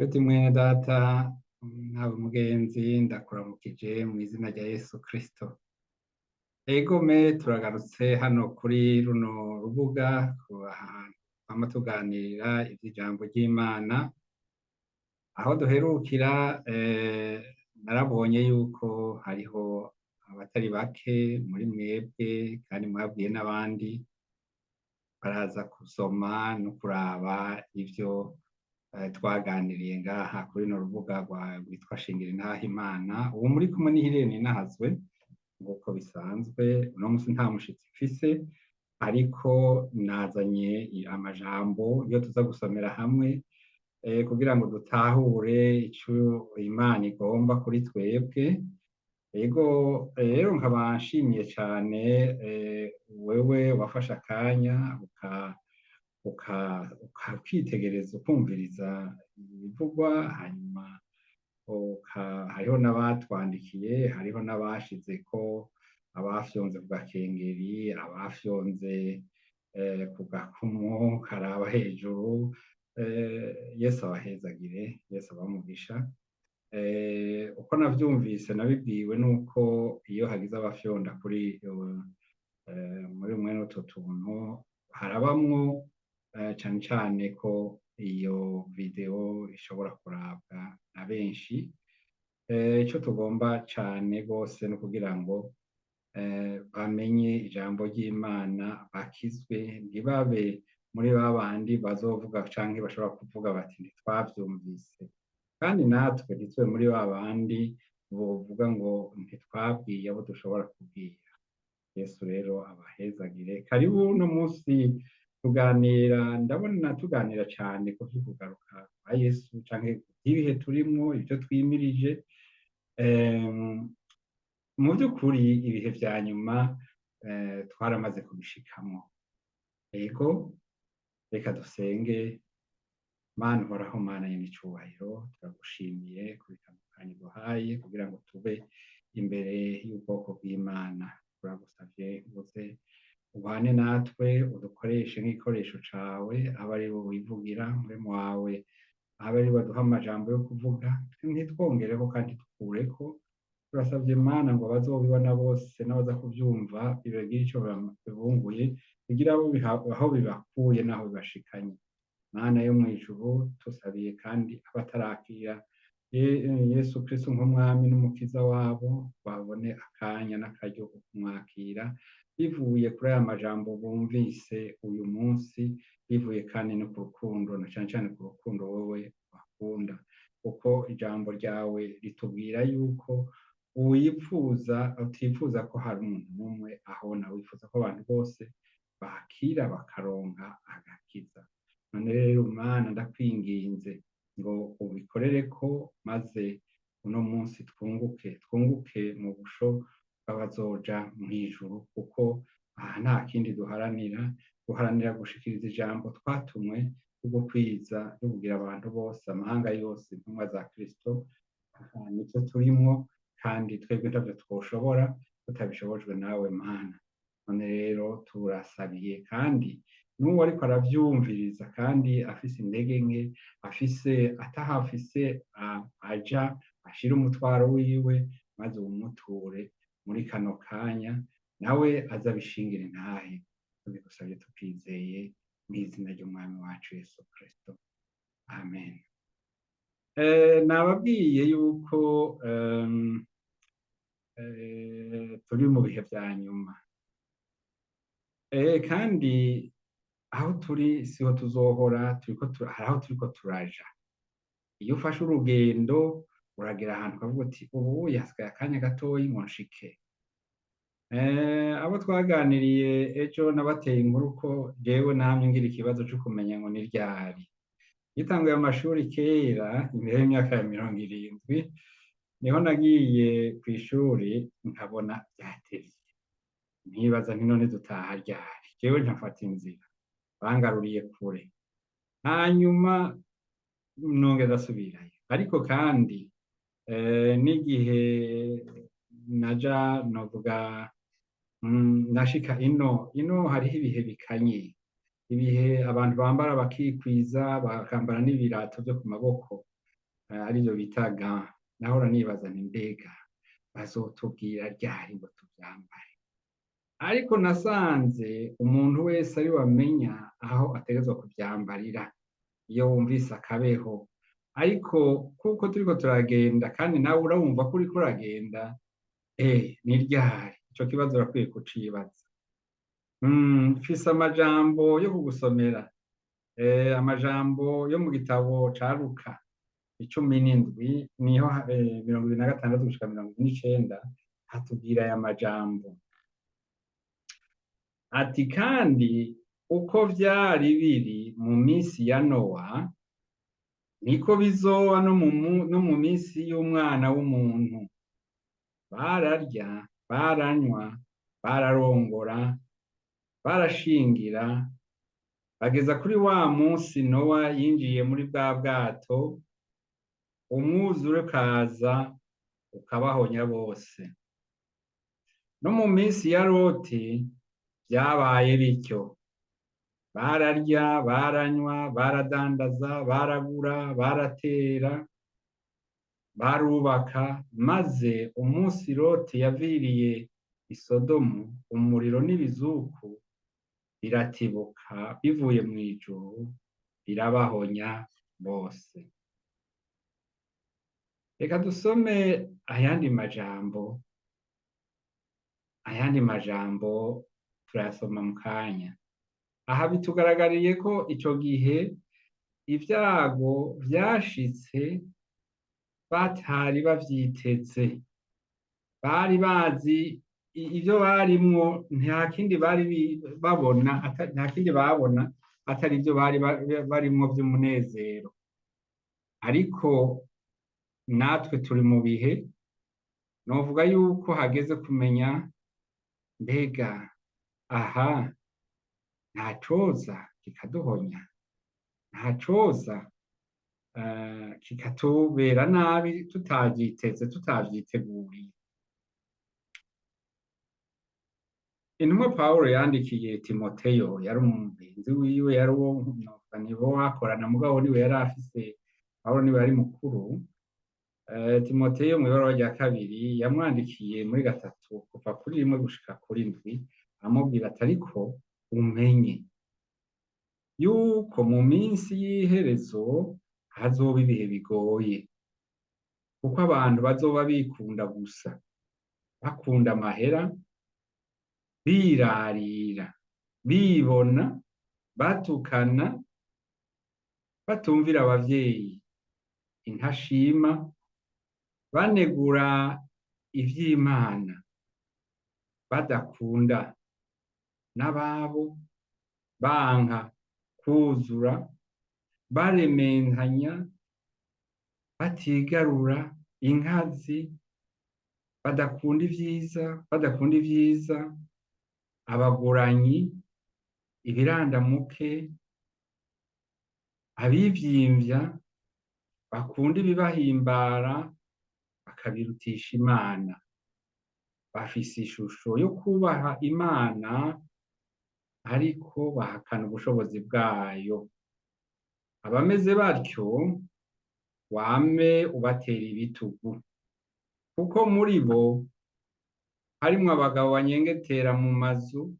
Nshuti mwene data nawe mugenzi, ndakuramukije mu izina rya Yesu Kristo. Egome, turagarutse hano kuri runo rubuga ahantu twama tuganirira ivy'ijambo ry'Imana. Aho duherukira, narabonye yuko hariho abatari bake muri mwebwe, kandi mwabwiye n'abandi baraza gusoma no kuraba ivyo twaganiriye ngaha kuri runo rubuga rwitwa Shingira Intahe Imana. Ubu muri kumwe ni Irene Nahazwe nk'uko bisanzwe. Uno musi nta mushitsi mfise, ariko nazanye amajambo yo tuza gusomera hamwe kugira ngo dutahure ico Imana igomba kuri twebwe. Ego rero, nkaba nshimiye cane wewe wafashe akanya ukitegereza, ukumviriza ibivugwa, hanyuma hariho n'abatwandikiye, hariho n'abashizeko, abafyonze ku gakengeri, abafyonze ku gakumu karaba hejuru. Yesu abahezagire, Yesu abahe umugisha. Uko navyumvise, nabibwiwe nuko iyo hagize abafyonda kuri muri mwene utwo tuntu, harabamwo cane cane ko iyo video ishobora kurabwa na benshi. Ico tugomba cane gose ni ukugira ngo bamenye ijambo ry'Imana, bakizwe, ntibabe muri babandi bazovuga canke bashobora kuvuga bati: "Ntitwavyumvise." Kandi natwe ntitube muri babandi bovuga ngo: "Ntitwabwiye abo dushobora kubwira." Yesu rero abahezagire. Karibu. Uno munsi tuganira, ndabona tuganira cane ku vy'ukugaruka kwa Yesu canke ibihe turimwo, ivyo twimirije. Mu vy'ukuri ibihe vya nyuma twaramaze kubishikamwo. Ego, reka dusenge. Mana uhoraho, Mana y'icubahiro, turagushimiye kuri kano kanya uduhaye kugira ngo tube imbere y'ubwoko bw'Imana. Turagusavye uze ubane natwe, udukoreshe nk'igikoresho cawe, abe ari wowe wivugira, Mpwemu wawe abe ari we aduha amajambo yo kuvuga, ntitwongereko kandi ntidukureko. Turasavye Mana ngo abazobibona bose n'abaza kuvyumva bibagire ico bibunguye, bigire aho bibakuye n'aho bibashikanye. Mana yo mw'ijuru, tusabiye kandi abatarakira Yesu Kristo nk'umwami n'umukiza wabo, babone akanya n'akaryo ko kumwakira bivuye kuri aya majambo bumvise uyu munsi, bivuye kandi no ku rukundo, na cane cane ku rukundo wowe bakunda, kuko ijambo ryawe ritubwira yuko uwipfuza utifuza ko hari umuntu n'umwe ahona, wifuza ko abantu bose bakira bakaronka agakiza. None rero Mana, ndakwinginze ngo ubikorereko, maze uno munsi twunguke, twunguke mu busho bw'abazoja mw'ijuru, kuko aha nta kindi duharanira, duharanira gushikiriza ijambo twatumwe ryo gukwiza no kugira abantu bose, amahanga yose, intumwa za Kristo. Aha nico turimwo, kandi twebwe ntavyo twoshobora tutabishobojwe nawe Mana. None rero turasabiye kandi n'uwo ariko aravyumviriza kandi afise intege nke, afise atahafise aja ashira umutwaro wiwe, maze uwumuture muri kano kanya, nawe aze abishingire intahe. Tubigusabye tukwizeye mw'izina ry'umwami wacu Yesu Kristo, amen. Nababwiye yuko turi mu bihe vya nyuma, kandi aho turi siho tuzohora. Turiko hari aho turiko turaja. Iyo ufashe urugendo, uragera ahantu ukavuga uti: "Ubu hasigaye akanya gatoyi ngo nshike." Abo twaganiriye ejo, nabateye inkuru ko jewe namye ngira ikibazo co kumenya ngo ni ryari. Ngitanguye amashuri kera, imbere y'imyaka ya 70, niho nagiye kw'ishuri nkabona vyatevye, nkibaza nti: "None dutaha ryari?" Jewe nkafata inzira, bangaruriye kure, hanyuma nongera ndasubirayo. Ariko kandi n'igihe naja, novuga nashika ino, hariho ibihe bikanye, ibihe abantu bambara bakikwiza, bakambara n'ibirato vyo ku maboko. Arivyo bita gants. Nahora nibaza nti: "Mbega bazotubwira ryari ngo tuvyambare?" Ariko nasanze umuntu wese ariwe amenya aho ategerezwa kuvyambarira iyo wumvise akabeho. Ariko kuko turiko turagenda, kandi nawe urabumva ko uriko uragenda, ni ryari? Ico kibazo urakwiye kucibaza. Mfise amajambo yo kugusomera, amajambo yo mu gitabo ca Luka 17, niho 26 gushika 29, hatubwira aya majambo ati: "Kandi uko vyari biri mu minsi ya Nowa, niko bizoba no mu minsi y'Umwana w'umuntu. Bararya, baranywa, bararongora, barashingira, bageza kuri wa munsi Nowa yinjiye muri bwa bwato, umwuzure ukaza ukabahonya bose. No mu minsi ya Loti vyabaye bityo: bararya, baranywa, baradandaza, baragura, baratera, barubaka. Maze umunsi Loti yaviriye i Sodomu, umuriro n'ibizuku biratibuka bivuye mw'ijuru, birabahonya bose." Reka dusome ayandi majambo. Ayandi majambo turayasoma mu kanya. Aha bitugaragariye ko ico gihe ivyago vyashitse batari bavyiteze. Bari bazi ivyo barimwo, nta kindi bari babona, nta kindi babona atari ivyo bari barimwo vy'umunezero. Ariko natwe turi mu bihe novuga yuko hageze kumenya: mbega aha nta coza kikaduhonya, nta coza kikatubera nabi tutavyiteze, tutavyiteguriye? Intumwa Pawulo yandikiye Timoteyo, yari umugenzi wiwe, yari uwo nibo bakorana, mugabo niwe yari afise, Pawulo niwe yari mukuru. Timoteyo mw'ibaruwa rya kabiri yamwandikiye muri 3, kuva kuri 1 gushika kuri 7, amubwira ati: "Ariko umenye yuko mu minsi y'iherezo hazoba ibihe bigoye, kuko abantu bazoba bikunda gusa, bakunda amahera, birarira, bibona, batukana, batumvira abavyeyi, intashima, banegura ivy'Imana, badakunda n'ababo, banka kwuzura, barementanya, batigarura, inkazi, badakunda ivyiza, badakunda ivyiza, abaguranyi, ibirandamuke, abivyimvya, bakunda ibibahimbara bakabirutisha Imana, bafise ishusho yo kubaha Imana, ariko bahakana ubushobozi bwayo. Abameze batyo wame ubatera ibitugu, kuko muri bo harimwo abagabo banyengetera mu mazu,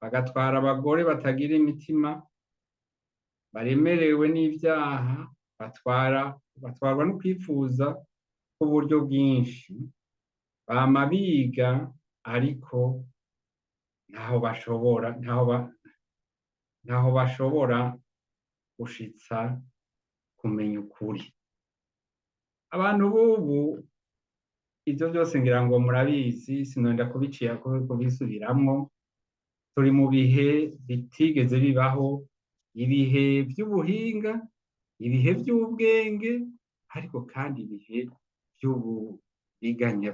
bagatwara abagore batagira imitima, baremerewe n'ivyaha, batwarwa no kwipfuza k'uburyo bwinshi, bama biga, ariko ntaho bashobora gushitsa kumenya ukuri." Abantu b'ubu, ivyo vyose ngira ngo murabizi, sinonda kubicira kubisubiramwo. Turi mu bihe bitigeze bibaho, ibihe vy'ubuhinga, ibihe vy'ubwenge, ariko kandi ibihe vy'uburiganya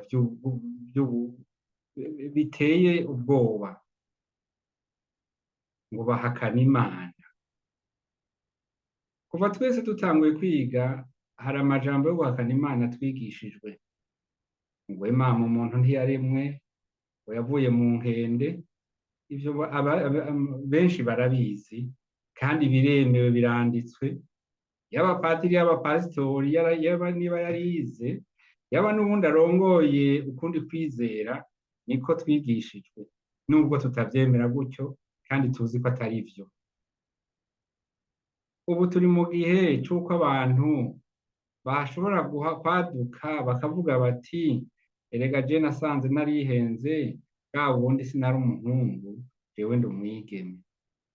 biteye ubwoba. Ngo bahakana Imana. Kuva twese dutanguye kwiga, hari amajambo yo guhakana Imana twigishijwe, ngo mama umuntu ntiyaremwe, ngo yavuye mu nkende. Ivyo benshi barabizi, kandi biremewe, biranditswe. Yaba patiri, yaba pasitori, yaba niba yarize, yaba n'ubundi arongoye ukundi kwizera, niko twigishijwe, nubwo tutavyemera gutyo kandi tuzi ko atari vyo. Ubu turi mu gihe c'uko abantu bashobora kwaduka bakavuga bati erega je nasanze narihenze, bwa bundi sinari umuhungu, jewe ndi umwigeme.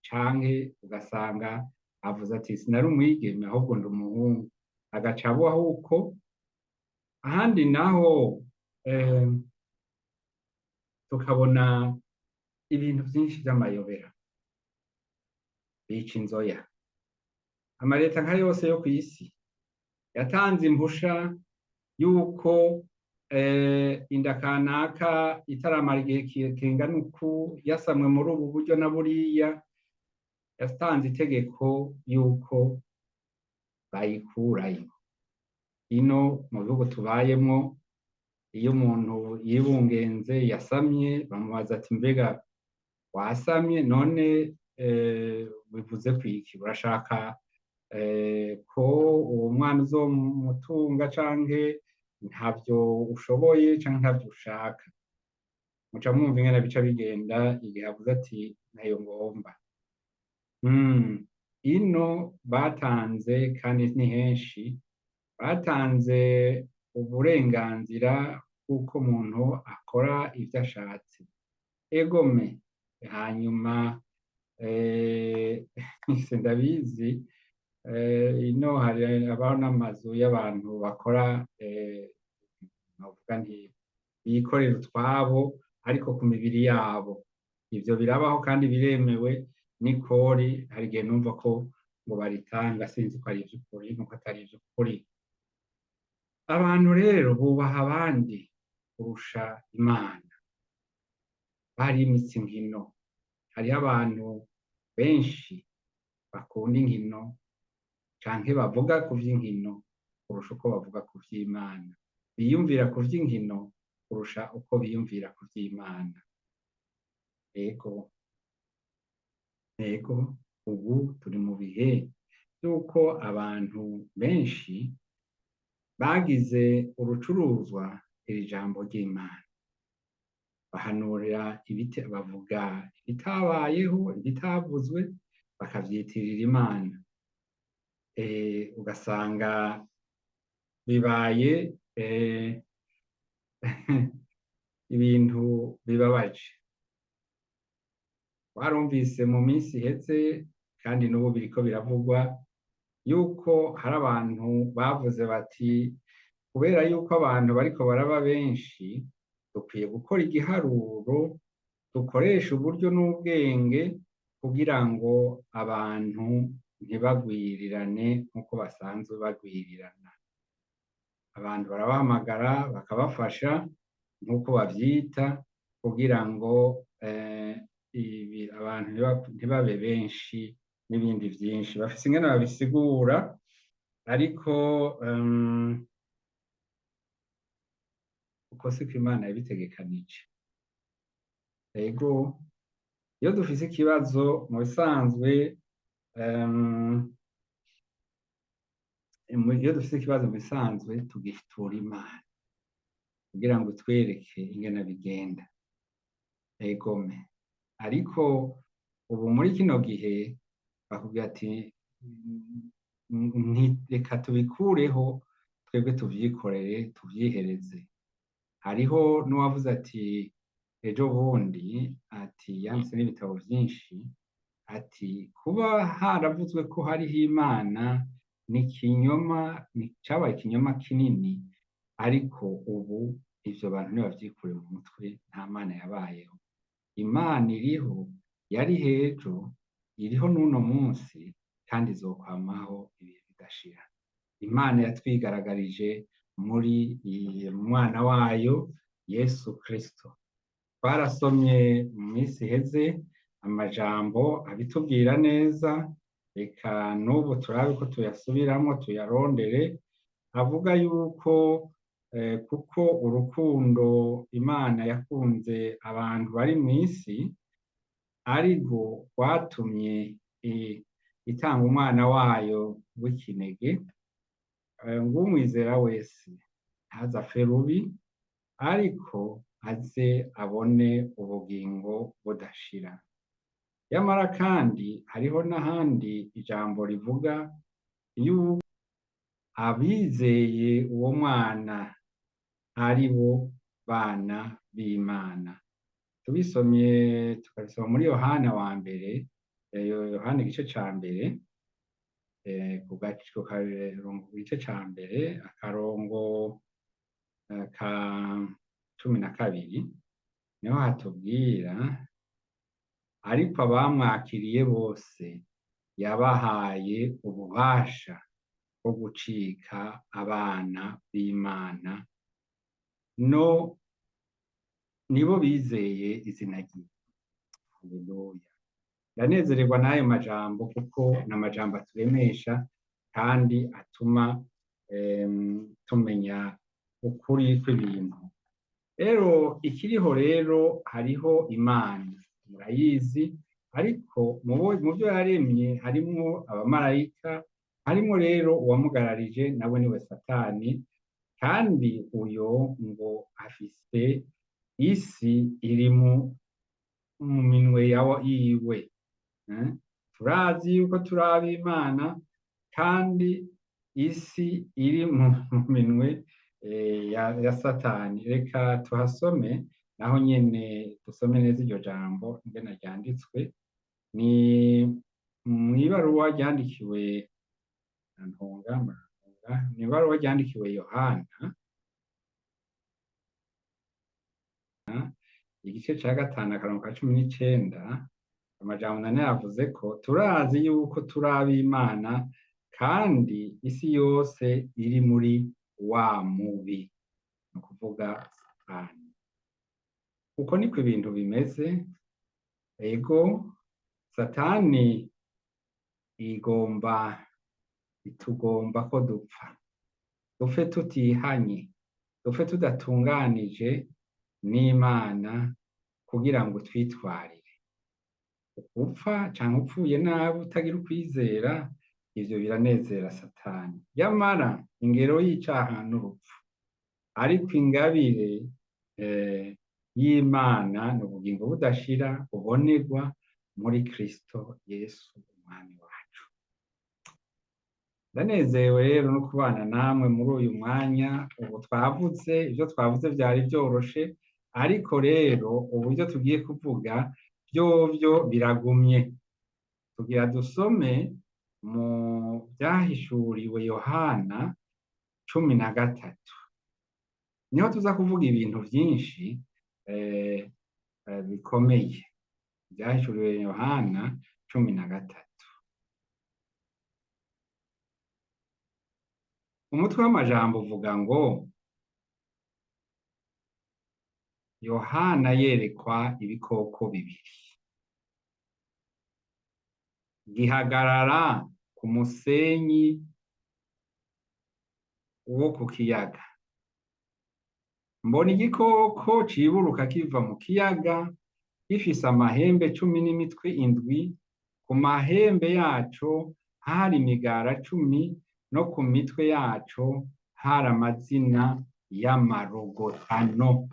Canke ugasanga avuze ati sinari umwigeme ahubwo ndi umuhungu, agaca abaho uko. Ahandi naho tukabona ibintu vyinshi vy'amayobera bica inzoya. Amareta nka yose yo kw'isi yatanze impusha yuko inda kanaka itaramara igihe kingana uku, yasamwe muri ubu buryo na buriya, yatanze itegeko yuko bayikurayo. Ino mu bihugu tubayemwo, iyo umuntu yibungenze yasamye, bamubaza ati mbega wasamye none bivuze kwiki, urashaka ko uwo mwana uzomutunga canke ntavyo ushoboye canke ntavyo ushaka? Muca mwumva ingene bica bigenda igihe avuze ati ntayo ngomba. Ino batanze, kandi ni henshi batanze uburenganzira bw'uko umuntu akora ivyo ashatse. Egome hanyuma sindabizi, ino hari abaho n'amazu y'abantu bakora, novuga nti bikorera utwabo ariko ku mibiri yabo. Ivyo birabaho kandi biremewe n'ikori. Hari igihe numva ko ngo baritanga, sinzi ko ari ivy'ukuri nuko atari ivy'ukuri. Abantu rero bubaha abandi kurusha Imana, barimitse inkino. Hariho abantu benshi bakunda inkino canke bavuga ku vy'inkino kurusha uko bavuga ku vy'Imana, biyumvira ku vy'inkino kurusha uko biyumvira ku vy'Imana. Ego, ego, ubu turi mu bihe vy'uko abantu benshi bagize urucuruzwa iri jambo ry'Imana, bahanurira ibite, bavuga ibitabayeho, ibitavuzwe, bakavyitirira Imana. Ugasanga bibaye ibintu bibabaje. Warumvise mu minsi iheze, kandi n'ubu biriko biravugwa, yuko hari abantu bavuze bati kubera yuko abantu bariko baraba benshi, dukwiye gukora igiharuro, dukoresha uburyo n'ubwenge kugira ngo abantu ntibagwirirane nk'uko basanzwe bagwirirana. Abantu barabahamagara bakabafasha nk'uko bavyita, kugira ngo abantu ntibabe benshi n'ibindi vyinshi. Bafise ingene babisigura, ariko uko siko Imana yabitegekanije. Ego, iyo dufise ikibazo mu bisanzwe, iyo dufise ikibazo mu bisanzwe tugitura Imana kugira ngo itwereke ingene bigenda. Egome, ariko ubu muri kino gihe bakubwira ati reka tubikureho twebwe tuvyikorere tuvyihereze. Hariho n'uwavuze ati ejo bundi, ati yanditse n'ibitabo vyinshi, ati kuba haravuzwe ko hariho Imana ni ikinyoma, cabaye ikinyoma kinini, ariko ubu ivyo bantu nibavyikure mu mutwe, nta Mana yabayeho. Imana iriho, yari hejo, iriho n'uno munsi, kandi izokwamaho ibihe bidashira. Imana yatwigaragarije muri mwana wayo Yesu Kristo. Twarasomye mu minsi iheze amajambo abitubwira neza, reka n'ubu turabe ko tuyasubiramwo tuyarondere, avuga yuko kuko urukundo Imana yakunze abantu bari mw'isi arirwo rwatumye Itanga umwana wayo w'ikinege, ngo umwizera wese ntaze apfe rubi, ariko aze abone ubugingo budashira. Yamara kandi hariho n'ahandi ijambo rivuga yuko abizeye uwo mwana ari bo bana b'Imana. Tubisomye, tukabisoma muri Yohana wa mbere, Yohana igice ca mbere, ku gice ca mbere akarongo ka 12, niho hatubwira: ariko abamwakiriye bose yabahaye ububasha bwo gucika abana b'Imana, no nibo bizeye izina ryiwe. Haleluya! Ndanezererwa n'ayo majambo kuko ni amajambo aturemesha kandi atuma tumenya ukuri kw'ibintu. Rero ikiriho rero, hariho Imana, murayizi, ariko mu vyo yaremye harimwo abamarayika, harimwo rero uwamugararije, nawe niwe Satani. Kandi uyo ngo afise isi iri mu minwe yiwe. Turazi yuko turi ab'Imana kandi isi iri mu minwe ya Satani. Reka tuhasome naho nyene, dusome neza iryo jambo ingene ryanditswe. Ni mw'ibaruwa ryandikiwe, ntunga, mw'ibaruwa ryandikiwe Yohana, igice ca 5 akarongo ka 19. Amajambo nane yavuze ko turazi yuko turi ab'Imana kandi isi yose iri muri wa mubi, ni ukuvuga Satani. Uko niko ibintu bimeze. Ego, Satani igomba, itugomba ko dupfa, dupfe tutihanye, dupfe tudatunganije n'Imana, kugira ngo twitwarire. Upfa canke upfuye nabi utagira ukwizera, ivyo biranezera Satani. Yamara ingero y'icaha n'urupfu, ariko ingabire y'Imana ni ubugingo budashira bubonerwa muri Kristo Yesu Umwami wacu. Ndanezerewe rero no kubana namwe muri uyu mwanya. Ubu twavuze, ivyo twavuze vyari vyoroshe, ariko rero uburyo tugiye kuvuga vyovyo biragumye. Tugira dusome mu Vyahishuriwe Yohana 13, niho tuza kuvuga ibintu vyinshi bikomeye. Vyahishuriwe Yohana 13. Umutwe w'amajambo uvuga ngo: Yohana yerekwa ibikoko bibiri. Gihagarara ku musenyi wo ku kiyaga. Mbona igikoko ciburuka kiva mu kiyaga, gifise amahembe 10 n'imitwe 7. Ku mahembe yaco hari imigara 10, no ku mitwe yaco hari amazina y'amarogotano.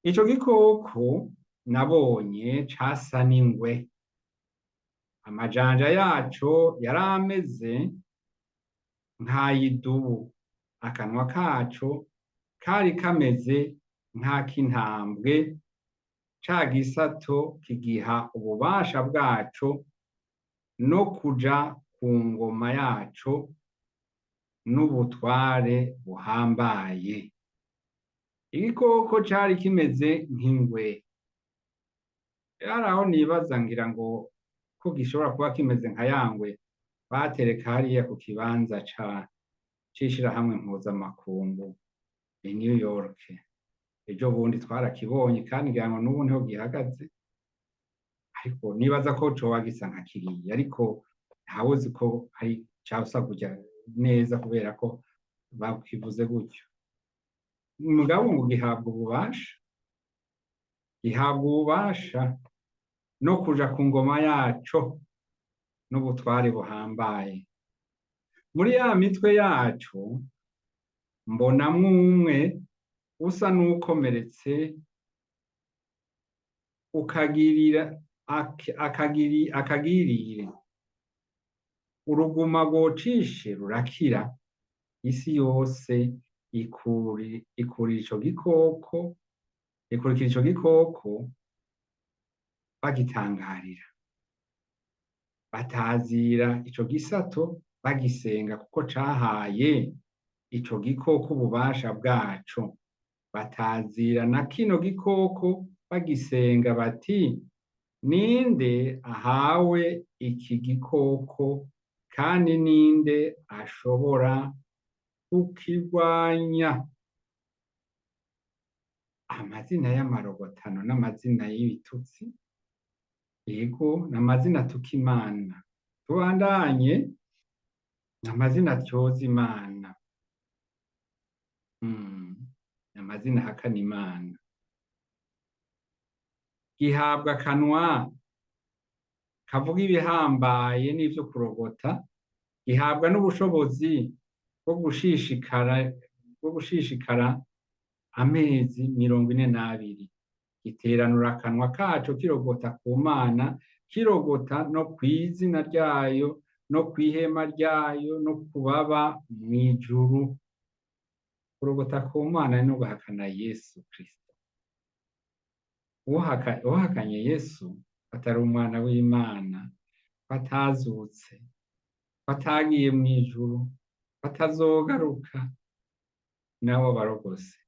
Ico gikoko nabonye casa n'ingwe, amajanja yaco yari ameze nk'ay'idubu, akanwa kaco kari kameze nk'ak'intambwe. Ca gisato kigiha ububasha bwaco no kuja ku ngoma yaco n'ubutware buhambaye. Igikoko cari kimeze nk'ingwe. Hari aho nibaza, ngira ngo ko gishobora kuba kimeze nka yangwe batereka hariya ku kibanza c'ishirahamwe mpuzamakungu i New York. Ejo bundi twarakibonye, kandi ngira ngo n'ubu niho gihagaze, ariko nibaza ko coba gisa nka kiriya, ariko ntawuzi ko ari casa kurya neza kubera ko bakivuze gutyo. Mugabo ngo gihabwa ububasha, gihabwa ububasha no kuja ku ngoma yaco n'ubutware buhambaye. Muri ya mitwe yacu mbonamwo umwe usa n'ukomeretse, ukagirira akagirire uruguma rwocishe rurakira, isi yose ikurira ico gikoko, ikurikira ico gikoko bagitangarira, batazira ico gisato bagisenga kuko cahaye ico gikoko ububasha bwaco, batazira na kino gikoko bagisenga bati: ninde ahawe iki gikoko, kandi ninde ashobora kukirwanya? Amazina y'amarogotano n'amazina y'ibitutsi, yego, n'amazina atuka Imana. Tubandanye, n'amazina atyoza Imana, amazina ahakana Imana. Gihabwa akanwa kavuga ibihambaye n'ivyo kurogota, gihabwa n'ubushobozi bwo gushishikara amezi 42. Giteranura akanwa kaco kirogota ku Mana, kirogota no kw'izina ryayo, no kw'ihema ryayo, no kubaba mw'ijuru. Kurogota ku Mana no guhakana Yesu Kristo. Uhakanye Yesu atari umwana w'Imana, batazutse, batagiye mw'ijuru, batazogaruka, nabo barogose.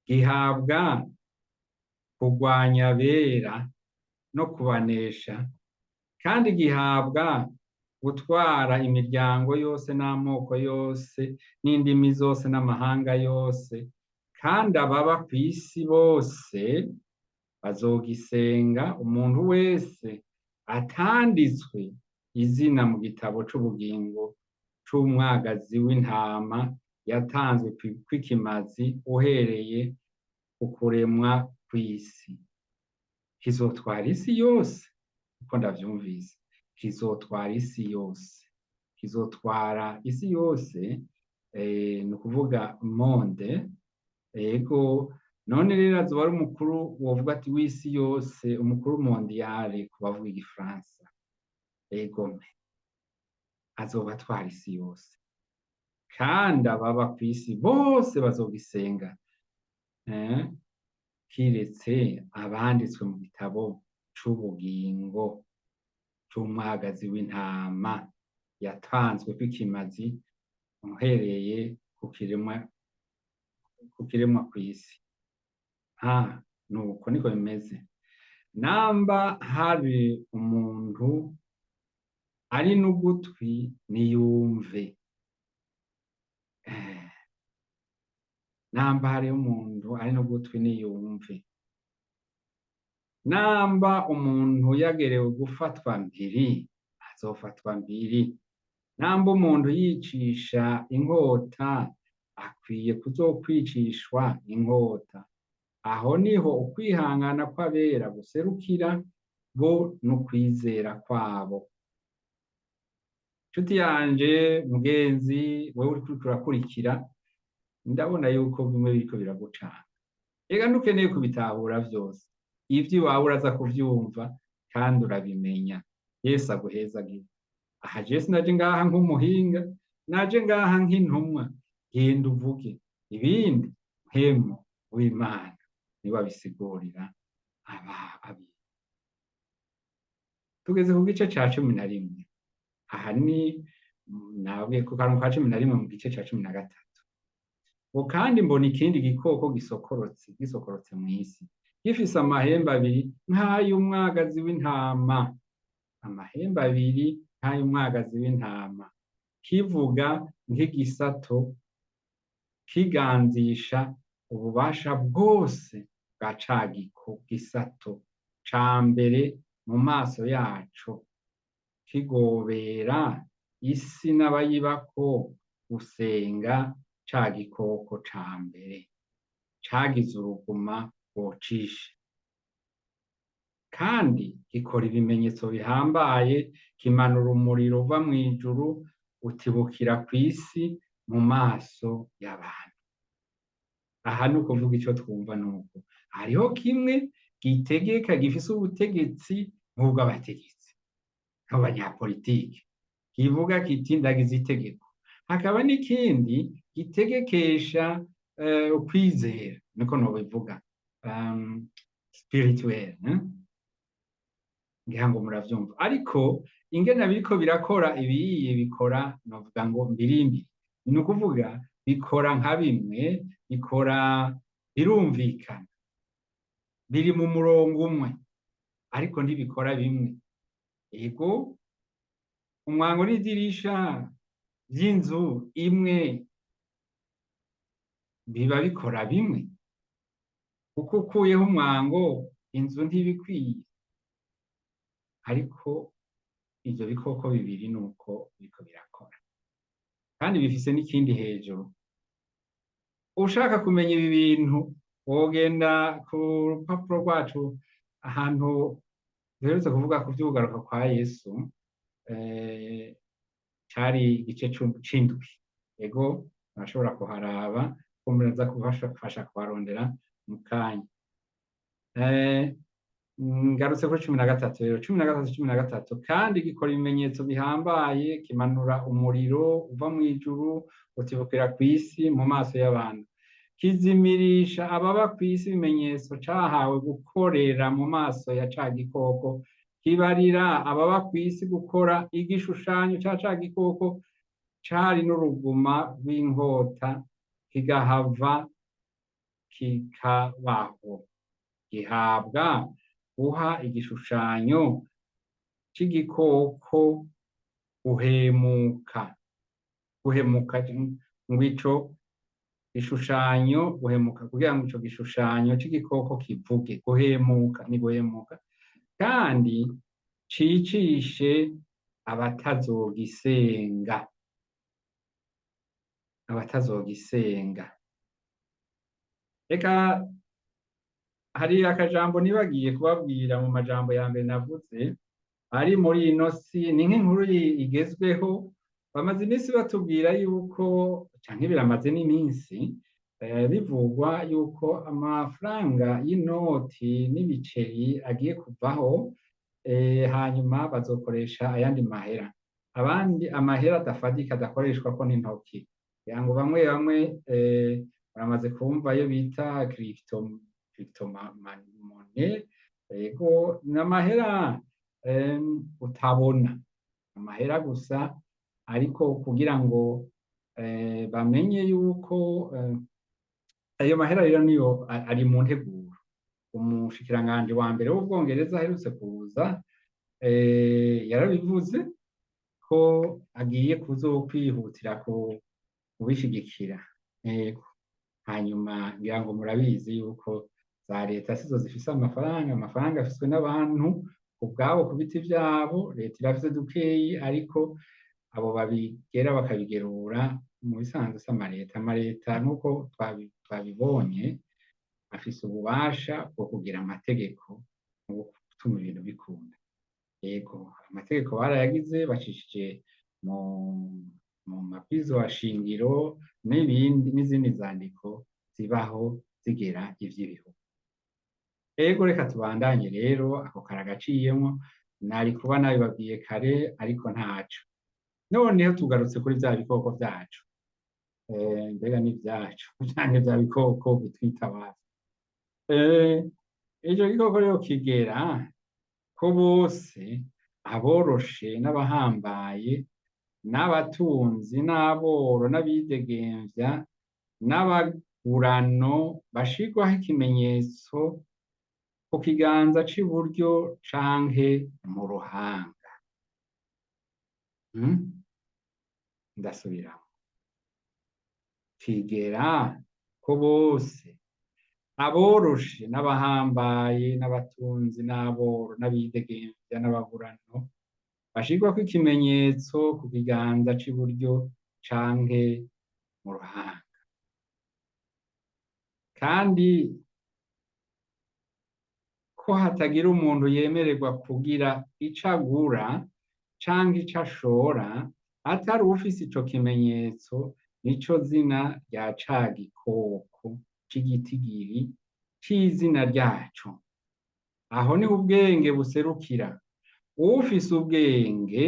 Gihabwa kurwanya abera no kubanesha, kandi gihabwa gutwara imiryango yose n'amoko yose n'indimi zose n'amahanga yose, kandi ababa kw'isi bose bazogisenga, umuntu wese atanditswe izina mu gitabo c'ubugingo c'umwagazi w'intama yatanzwe kw'ikimazi uhereye ku kuremwa kw'isi. Kizotwara isi yose, uko ndavyumvise, kizotwara isi yose, kizotwara isi yose, ni ukuvuga monde. Ego, none rero azoba ari umukuru wovuga ati w'isi yose, umukuru mondiale ku bavuga igifaransa. Ego, azoba atwara isi yose, kandi ababa kw'isi bose bazogisenga, kiretse abanditswe mu gitabo c'ubugingo c'umwagazi w'intama yatanzwe kw'ikimazi uhereye ku kiremwa kw'isi. Nuko niko bimeze. Namba hari umuntu ari n'ugutwi niyumve. Namba hari umuntu ari n'ugutwi niyumve. Namba umuntu yagerewe gufatwa mpiri, azofatwa mpiri. Namba umuntu yicisha inkota, akwiye kuzokwicishwa inkota. Aho niho ukwihangana kw'abera guserukira, bo n'ukwizera kwabo. Nshuti yanje, mugenzi, wewe uriko urakurikira, ndabona yuko bimwe biriko biragucanga. Ega ntukeneye kubitahura vyose, ivyo iwawe uraza kuvyumva kandi urabimenya. Yesu aguhezagire. Aha je sinaje ngaha nk'umuhinga, naje ngaha nk'intumwa. Genda uvuge ibindi, mpemu w'Imana niwe abisigurira abiga. Tugeze ku gice ca 11. Aha ni nabwiye ku karongo ka 11 mu gice ca 13. Ngo kandi mbona ikindi gikoko gisokorotse mw'isi, gifise amahembe abiri nk'ay'umwagazi w'intama, amahembe abiri nk'ay'umwagazi w'intama, kivuga nk'igisato, kiganzisha ububasha bwose bwa ca gisato ca mbere mu maso yaco, kigobera isi n'abayibako gusenga ca gikoko ca mbere cagize uruguma rwocishe. Kandi gikora ibimenyetso bihambaye, kimanura umuriro uva mw'ijuru utibukira kw'isi mu maso y'abantu. Aha ni ukuvuga ico twumva nuko hariho kimwe gitegeka, gifise ubutegetsi nk'ubw'abategetsi, nk'abanyapolitike, kivuga kiti ndagize itegeko. Hakaba n'ikindi gitegekesha ukwizera, niko nobivuga, spirituel, ngira ngo muravyumva. Ariko ingene biriko birakora ibiyiye bikora, novuga ngo mbirimbiri, ni ukuvuga bikora nka bimwe bikora, birumvikana, biri mu murongo umwe, ariko ntibikora bimwe. Ego, umwango n'idirisha vy'inzu imwe biba bikora bimwe, kuko ukuyeho umwango inzu ntibikwiye. Ariko ivyo bikoko bibiri nuko biriko birakora, kandi bifise n'ikindi hejuru. Ushaka kumenya ibi bintu wogenda ku rupapuro rwacu ahantu duherutse kuvuga ku vy'ukugaruka kwa Yesu, cari igice c'indwi. Ego, murashobora kuharaba, ko muraza kubafasha kuharondera mu kanya. Ngarutse kuri 13 rero, 13, 13. Kandi gikora ibimenyetso bihambaye, kimanura umuriro uva mw'ijuru utibukira kw'isi mu maso y'abantu, kizimirisha ababa kw'isi ibimenyetso cahawe gukorera mu maso ya ca gikoko, kibarira ababa kw'isi gukora igishushanyo ca ca gikoko cari n'uruguma rw'inkota, kigahava kikabaho, gihabwa guha igishushanyo c'igikoko guhemuka, guhemuka ngw'ico gishushanyo, guhemuka kugira ngo ico gishushanyo c'igikoko kivuge. Guhemuka ni guhemuka, kandi cicishe abatazogisenga, abatazogisenga. Reka hari akajambo nibagiye kubabwira mu majambo ya mbere navuze ari muri ino si, ni nk'inkuru igezweho. Bamaze iminsi batubwira yuko, canke biramaze n'iminsi bivugwa yuko amafaranga y'inoti n'ibiceri agiye kuvaho, hanyuma bazokoresha ayandi mahera, abandi amahera adafatika adakoreshwa ko n'intoki. Kugira ngo bamwe bamwe baramaze kumva ayo bita crypto money. Ego, ni amahera utabona, amahera gusa, ariko kugira ngo bamenye yuko ayo mahera rero niyo ari mu nteguro. Umushikiranganji wa mbere w'Ubwongereza aherutse kuza yarabivuze ko agiye kuzokwihutira kubishigikira. Ego, hanyuma ngira ngo murabizi yuko za leta sizo zifise amafaranga, amafaranga afiswe n'abantu ubwabo ku biti vyabo. Leta irafise dukeyi, ariko abo babigera bakabigerura mu bisanzwe si amaleta. Amaleta nk'uko twabibonye afise ububasha bwo kugira amategeko mu gutuma ibintu bikunda. Yego, amategeko barayagize bacishije mu mabwirizwa shingiro n'ibindi n'izindi nzandiko zibaho zigera ivy'ibihugu. Ego, reka tubandanye rero, ako karagaciyemwo, nari kuba nabibabwiye kare, ariko ntaco. Noneho tugarutse kuri vya bikoko vyacu, mbega ni vyacu canke vya bikoko bitwitabaza. Ico gikoko rero kigera ko bose, aboroshe n'abahambaye n'abatunzi n'aboro n'abidegemvya n'abagurano, bashirwaho ikimenyetso ku kiganza c'iburyo canke mu ruhanga. Ndasubiramwo, kigera ko bose, aboroshe n'abahambaye n'abatunzi n'aboro n'abidegemvya n'abagurano, bashirwako ikimenyetso ku kiganza c'iburyo canke mu ruhanga. Kandi Ko hatagira umuntu yemererwa kugira ico agura canke ico ashora atari uwufise ico kimenyetso, nico zina rya ca gikoko c'igitigiri c'izina ryaco. Aho niho ubwenge buserukira. Uwufise ubwenge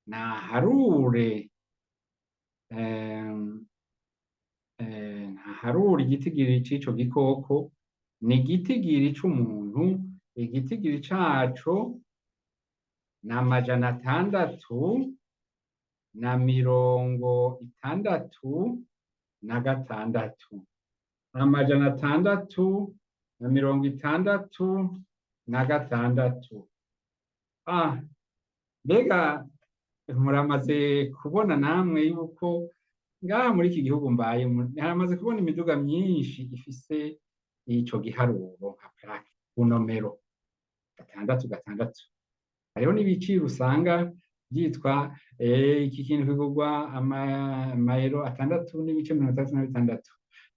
naharure, ntaharure igitigiri c'ico gikoko, ni igitigiri c'umuntu, igitigiri caco ni 666, 666. Ah, mbega muramaze kubona namwe yuko ngaha muri iki gihugu mbaye haramaze kubona imiduga myinshi ifise ico giharuro nka plaque ku nomero 6 6? Hariho n'ibiciro usanga vyitwa iki kintu kigurwa amayero 6.66,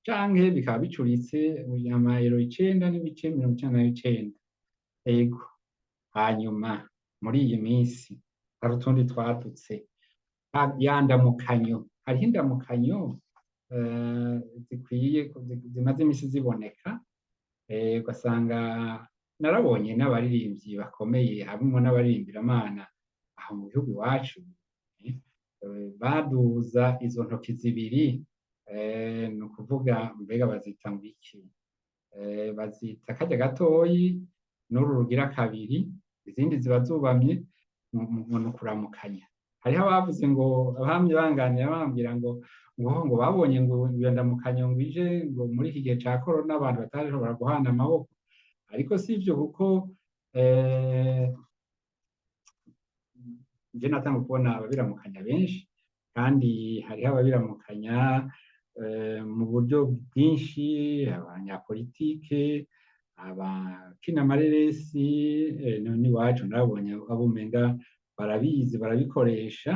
canke bikaba bicuritse amayero 9.99. Ego, hanyuma muri iyi minsi hari utundi twadutse, ya ndamukanyo. Hariho indamukanyo zikwiye zimaze imisi ziboneka, ugasanga narabonye n'abaririmbyi bakomeye, harimwo n'abaririmbyiramana aho mu gihugu iwacu, baduza izo ntoki zibiri, ni ukuvuga mbega bazita ngo iki? Bazita karya gatoyi n'uru rugira kabiri, izindi ziba zubamye mu kuramukanya. Hariho abavuze ngo abamye banganira bambwira ngo babonye ngo iyo ndamukanyo ngo ije ngo muri iki gihe ca corona abantu batarashobora guhana amaboko, ariko si ivyo, kuko je natanguye kubona ababiramukanya benshi, kandi hariho ababiramukanya mu buryo bwinshi: abanyapolitike, abakina amareresi, n'iwacu narabonye abo umenga barabizi, barabikoresha.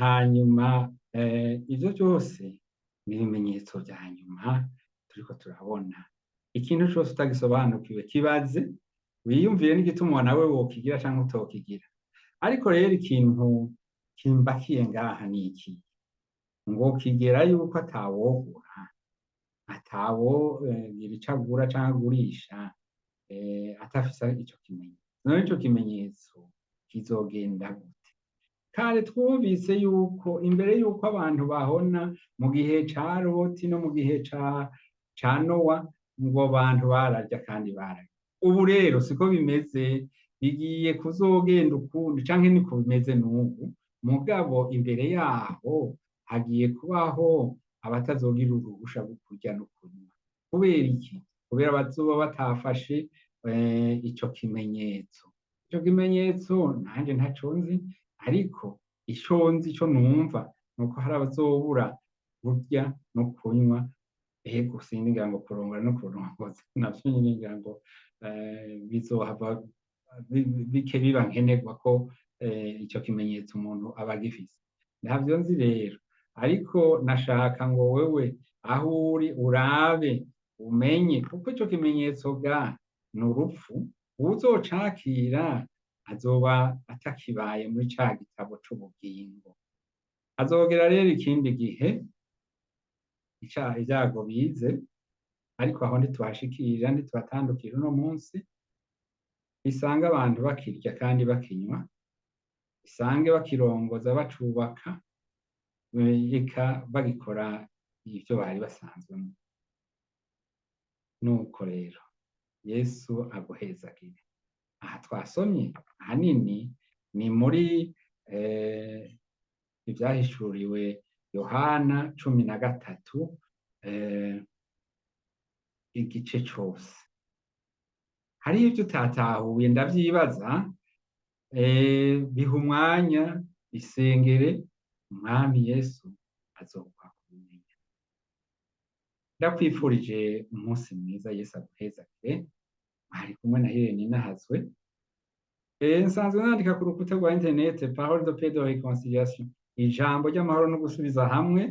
Hanyuma ivyo vyose ni ibimenyetso vya nyuma turiko turabona. Ikintu cose utagisobanukiwe, kibaze, wiyumvire n'igituma nawe wokigira canke utokigira. Ariko rero ikintu kimbakiye ngaha ni iki: ngo kigera yuko atawogura, atawogira ico agura canke agurisha atafise ico kimenyetso. None ico kimenyetso kizogenda gute? Kare twumvise yuko imbere yuko abantu bahona mu gihe ca Loti no mu gihe ca Nowa, ngo abantu bararya kandi bararya. Ubu rero siko bimeze, bigiye kuzogenda ukundi, canke niko bimeze n'ubu, mugabo imbere yaho hagiye kubaho abatazogira uruhusha rwo kurya no kunywa. Kubera iki? Kubera bazoba batafashe ico kimenyetso. Ico kimenyetso nanje ntaco nzi, ariko ico nzi, ico numva, nuko hari abazobura kurya no kunywa. Ego, sindi ngira ngo kurongora no kurongoza navyo nyene ngira ngo bizohava bike biba nkenerwa ko ico kimenyetso umuntu aba agifise. Ntavyo nzi rero, ariko nashaka ngo wewe aho uri urabe umenye, kuko ico kimenyetso ga ni urupfu. Uwuzocakira azoba atakibaye muri ca gitabo c'ubugingo. Azogera rero ikindi gihe ibyago bize, ariko aho ntituhashikira, ntituhatandukira uno munsi. Isange abantu bakirya kandi bakinywa, isange bakirongoza, bacubaka, eka bagikora ivyo bari basanzwemo. Nuko rero Yesu aguhezagire. Aha twasomye ahanini ni muri Ivyahishuriwe Yohana 13, igice cose. Hariho ivyo utatahuye, ndavyibaza, biha umwanya, isengere, Umwami Yesu azoguha kubimenya. Ndakwifurije umunsi mwiza, Yesu aguhezagire. Mwari kumwe na Irene Nahazwe. Nsanzwe nandika ku rukuta rwa internet Parole de Paix de Réconciliation, ijambo ry'amahoro no gusubiza hamwe.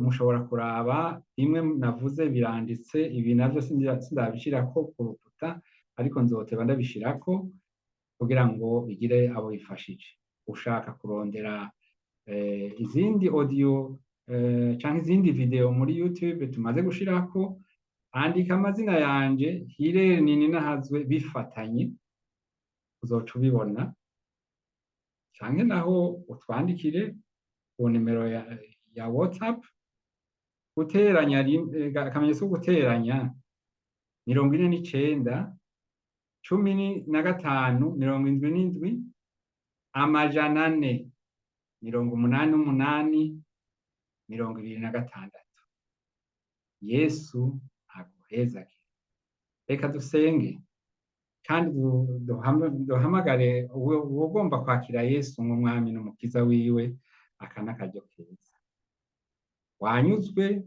Mushobora kuraba bimwe navuze biranditse, ibi navyo sindabishirako ku rukuta. ta, ariko nzoteba ndabishirako kugira ngo bigire abo bifashije. Ushaka kurondera izindi audio canke izindi video muri YouTube tumaze gushirako, andika amazina yanje Hirere Nininahazwe bifatanye, uzoca ubibona, canke naho utwandikire ku nimero ya WhatsApp, guteranya akamenyetso ko guteranya 49 15 77 488 26. Yesu aguhezagire. Reka dusenge kandi duhamagare uwugomba kwakira Yesu nk'umwami n'umukiza wiwe. Aka n'akaryo keza. Wanyuzwe,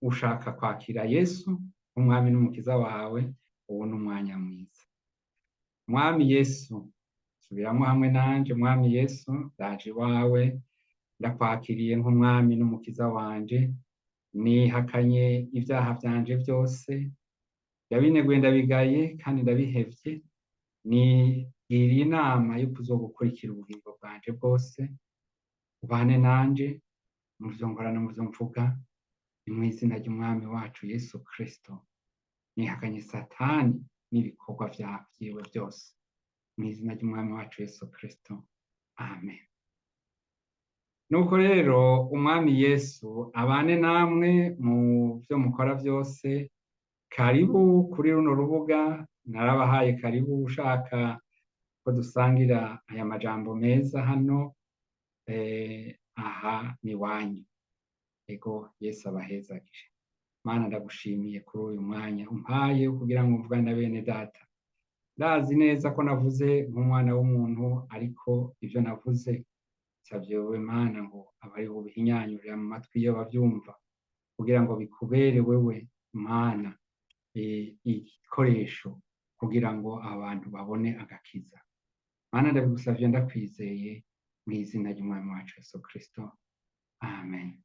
ushaka kwakira Yesu nk'umwami n'umukiza wawe, ubu ni umwanya mwiza. Mwami Yesu, subiramwo hamwe nanje: Mwami Yesu, ndaje iwawe, ndakwakiriye nk'umwami n'umukiza wanje, nihakanye ivyaha vyanje vyose, ndabineguye, ndabigaye kandi ndabihevye, nigiriye inama yo kuzogukurikira ubugingo bwanje bwose. Ubane nanje mu vyo nkora no mu vyo mvuga, ni mw'izina ry'umwami wacu Yesu Kristo. Nihakanye Satani n'ibikorwa vyiwe vyose, mw'izina ry'umwami wacu Yesu Kristo, amen. Nuko rero umwami Yesu abane namwe mu vyo mukora vyose. Karibu kuri runo rubuga, narabahaye karibu. Ushaka ko dusangira aya majambo meza hano, aha ni wanyu. Ego, Yesu abahezagire. Mana, ndagushimiye kuri uyu mwanya umpaye kugira ngo mvugane na bene data. Ndazi neza ko navuze nk'umwana w'umuntu, ariko ivyo navuze nsavye wowe Mana ngo abe ari ubihinyanyurira mu matwi y'abavyumva, kugira ngo bikubere wewe Mana igikoresho kugira ngo abantu babone agakiza. Mana, ndabigusavye ndakwizeye, mw'izina ry'umwami wacu Yesu Kristo, amen.